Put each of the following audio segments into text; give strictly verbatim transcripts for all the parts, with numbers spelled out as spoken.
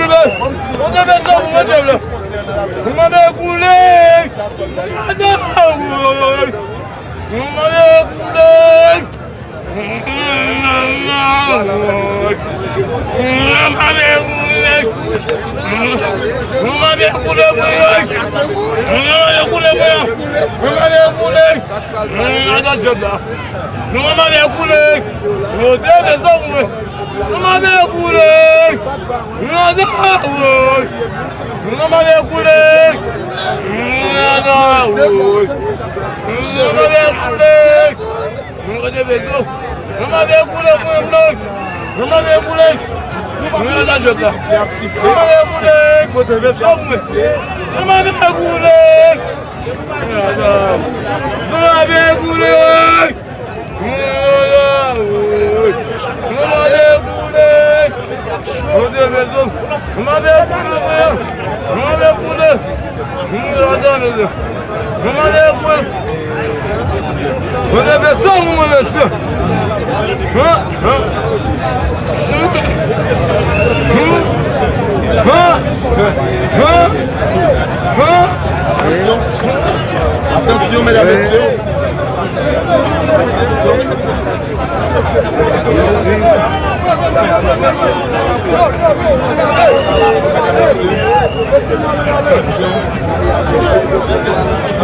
Kote bezwen. Kote bezwen pou mwen, djab la. Mwen mande koule. Mwen mande koule. Mwen mande koule. Mwen mande koule pou mwen. Mwen mande koule pou mwen. Mwen mande koule. Mwen mande koule. Mwen mande koule. Mwen mande koule. Mwen mande koule. Mwen mande koule. Mwen mande koule. Mwen mande koule. Mwen mande koule. Mwen mande koule pou mwen. Mwen mande koule. Mwen mande koule. Mwen mande koule. Mwen mande koule. Mwen mande koule. Mwen mande koule. Mwen mande koule. Mwen mande koule. Mwen mande koule. Mwen mande koule. Mwen mande koule. Mwen mande koule. Mwen mande koule. Mwen mande koule. Hein? Hein? Hein? Hein? Hein? Attention, mesdames, messieurs.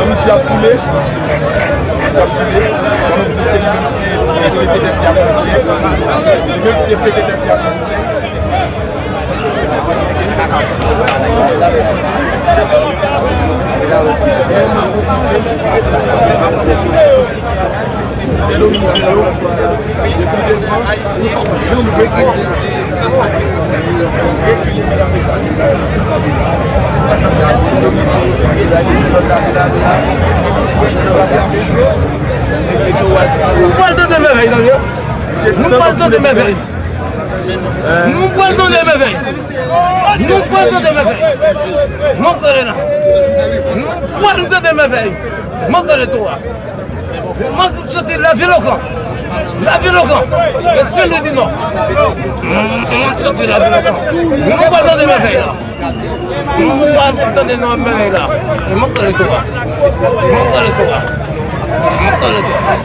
Misye ap koule. Misye ap koule. Misye ap koule. Misye ap koule. Misye ap koule. Nou pral tande mèvèy, tande. Nou pral tande mèvèy. Nou pral tande mèvèy. Nou pral tande mèvèy. Mwen kwè la. Nou pral tande mèvèy. Mwen kwè la tou a. Mwen soti Lavilokan. Lavilokan. Le Saint-Louis du Nord. Mwen soti Lavilokan. Nou pral tande mèvèy la. Mwen pa vin tande nan bagay la. Mwen kole tou a. Mwen kole tou a. Mwen kole tou a.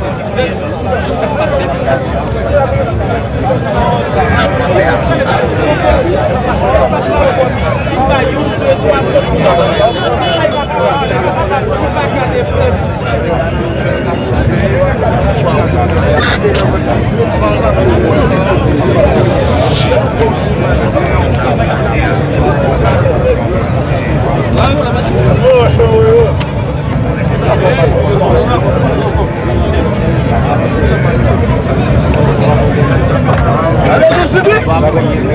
Ale tou sou li!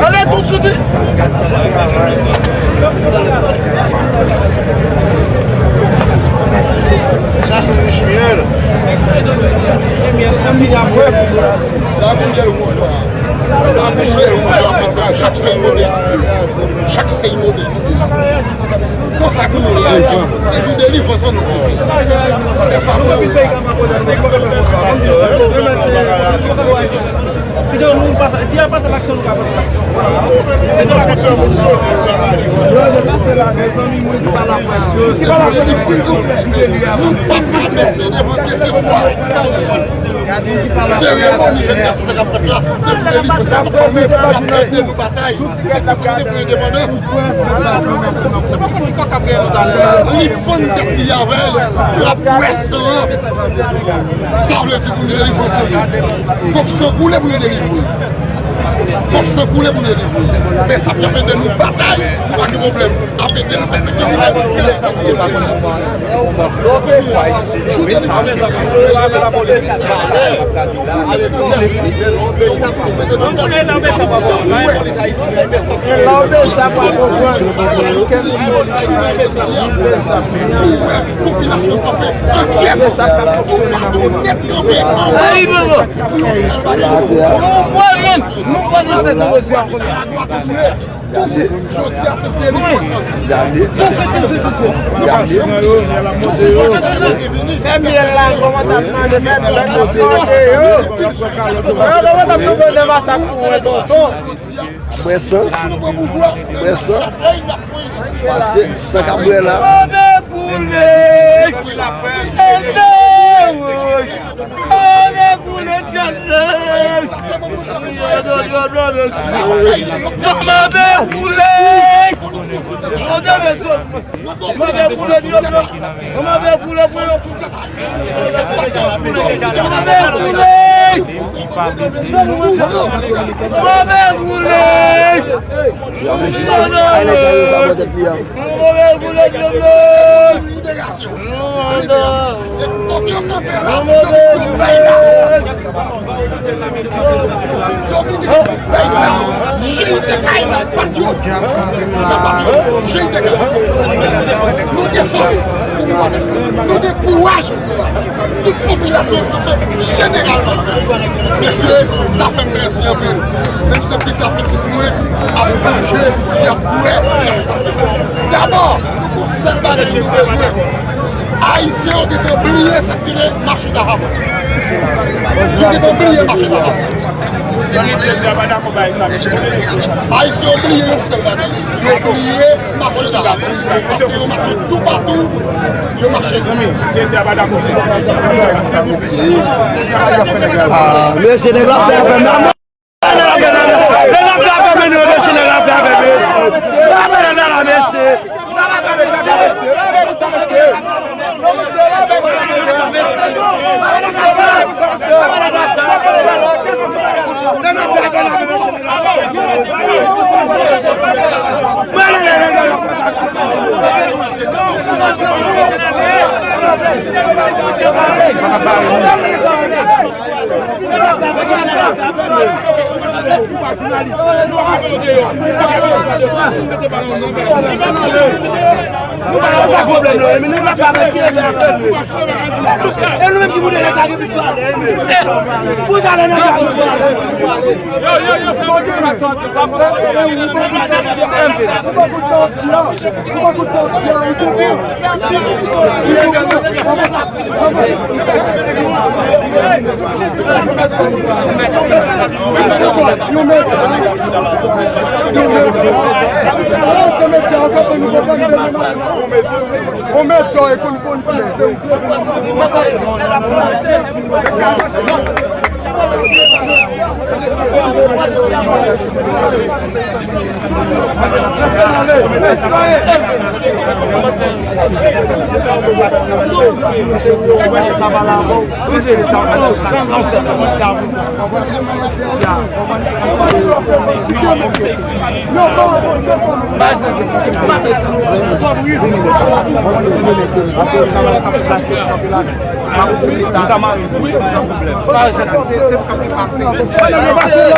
Ale tou sou li! Chache yon nich myèl. Gen myèl, gen myèl apre. La gen myèl wouj la. La gen myèl wouj la, chak sèy yo detwi. Chak sèy yo detwi. Konsa pou nou la, se jou delivrans an nou rive. Konsa pou nou la. Fidèl, nou pase, si y a pase laksyon, nou ka pase laksyon. Se de la laksyon. Mezanmi, moun ki pa laprès yo, se jou delivrans nou. Nou pa ka bese devan keseswa. Seremoni jèn gason sa k ap fèt la, se jou delivrans la. N ap ede nou batay. Se konsa nou te pran endepandans. Li fann tèt li avè l, l ap bwè san an. Sa vle di pou nou delivre ansanm. Fòk san koule pou nou delivre. Fòk san koule pou nou ede. Bèsap y ap ede nou batay, nou pa gen pwoblèm. Ap ede nou fè sekirite. Popilasyon kanpe antyè, toupatou nèt kanpe. Ayi, bobo. Nou pral lanse tou osi an kounye a. Toufe. Jodi a se deli. Gade. Toufe, toufe, toufe. Gade. Fè myèl la, kòmanse ap mande, fè myèl la, yo. Yo kòmanse ap toufe nan masak pou wè tonton. Mwen san. Mwen san. Pase san k ap bwè la. Move koule. Move koule, tchèlè. Move koule. Move koule, tchèlè. Move koule, tchèlè. Dominiken, J I T K, patriyòt. N ap pale, J I T K. Nou gen fòs pou nou batay. Nou gen kouraj pou nou batay. Tout popilasyon kanpe jeneralman. Mesye, sa fè m plezi anpil. Menm se pita pitit mwen ap manje, y ap bwè, y ap sase. Dabò, nou gon sèl bagay nou bezwen. Ayisyen yo gentan bliye sa ki rele mache dahab. Yo gentan bliye mache dahab. Ayisyen yo bliye yon sèl bagay. Yo bliye mache dahab. Paske yo mache toupatou, yo mache. Ah, mesye, nèg la fè afè m. Nou pa nan sa pwoblèm nan, men nou pa ka mèt kile men avè nou. E nou menm ki pou te lè ta gen plis pale, men. Pou ta lè nan sa pwoblèm. Yo, yo, yo, fè yon ti pase antre sa.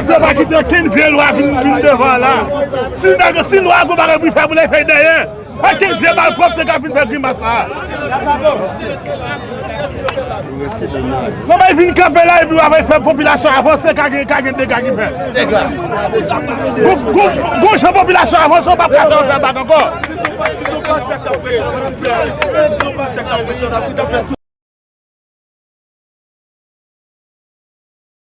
Yo pa kite okenn vye lwa vin, vin devan la. Si nèg, si lwa gon bagay pou l fè, pou l fè dèyè. Okenn vye malpwòpte ka vin fè grimas la. Non, men vin kanpe la epi w ap fè popilasyon avanse, ka gen, ka gen dega ki fèt. Gon, gon, gon jan popilasyon avanse, w p ap ka fè, fè bak ankò.